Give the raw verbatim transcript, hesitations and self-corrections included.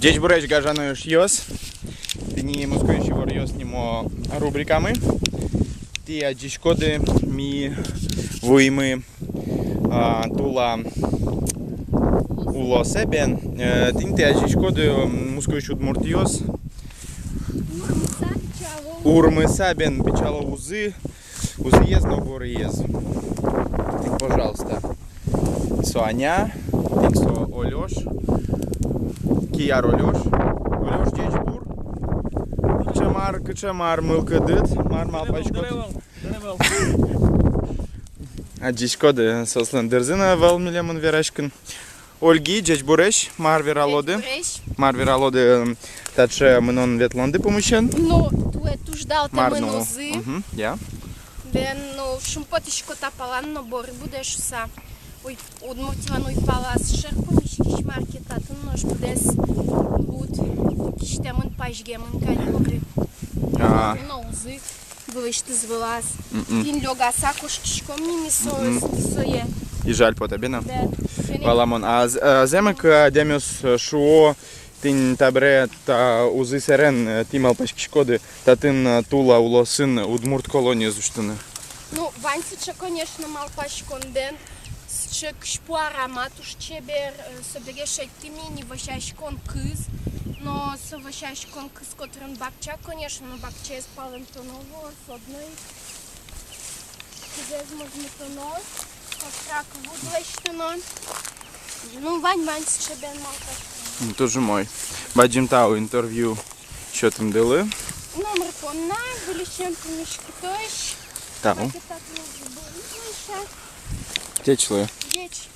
Ӟечбуресь, гажано эшъёс! Тӥни «Мускоысь иворъёс» нимо рубрикамы. Тӥ адӟиськоды, ми вуимы, а, Тула улосэ бен. Э, тӥни тӥ адӟиськоды, м, мускоысь удмуртъёс. Урмыса, пичало. Урмыса бен пичало узы. Узыез но горыез. Тӥни, пожалуйста. Со Аня, тӥни со Олёш. Кияр Олёш. Олёш, ӟечбур. Кыӵе мар, кыӵе мар мылкыдыд, мар малпаськод? Дыры ӧвӧл, дыры ӧвӧл. Адӟиськоды, соослэн дырзы но ӧвӧл милемын вераськыны. Ольги, ӟечбуресь, мар вералоды? Ӟечбуресь. Мар вералоды, м, таӵе мынон-ветлонды пумысен? Ну, туэ туж далтэмын узы. Мгм, я. Бен, ну, шумпотӥсько та палан но, бӧрысь будэ шуса. Уй, Удмуртилэн уйпалаз шер пумиськись, мар ке татын нош быдэс луд кисьтэмын, пазьгемын кадь бӧрысь. А. Но узы. Вылысьтыз вылаз. Мгм. Тӥни лёгаса кошкиськом ни ми со-, мгм, сое. И жаль потэ, бен-а? Да. Валамон. А з-, а зэм ик, э, адямиос, э, шуо, тӥни табере та узы сэрен, э, тӥ малпаськиськоды, татын, э, Тула улосын удмурт колониез усьтыны? Ну, вань сыӵе, конечно, малпаськон, бен. Сыӵе кызьпу аромат, туж чебер, э, собере шедьтӥм ини вӧсяськон кыз, но со вӧсяськон кыз котырын бакча, конечно, но бакчаез палэнтоно луоз, одно ик кызэз мозмытоно, котрак вуд лэсьтоно. Ну, вань-вань сыӵе, бен, малпаськон. М, туж умой. Бадӟым тау интервью сётымдылы. Номыр понна, выльысен пумиськытозь. Тау. Пакетак луозы бу-, луыса. Ӟеч луэ. Ӟеч.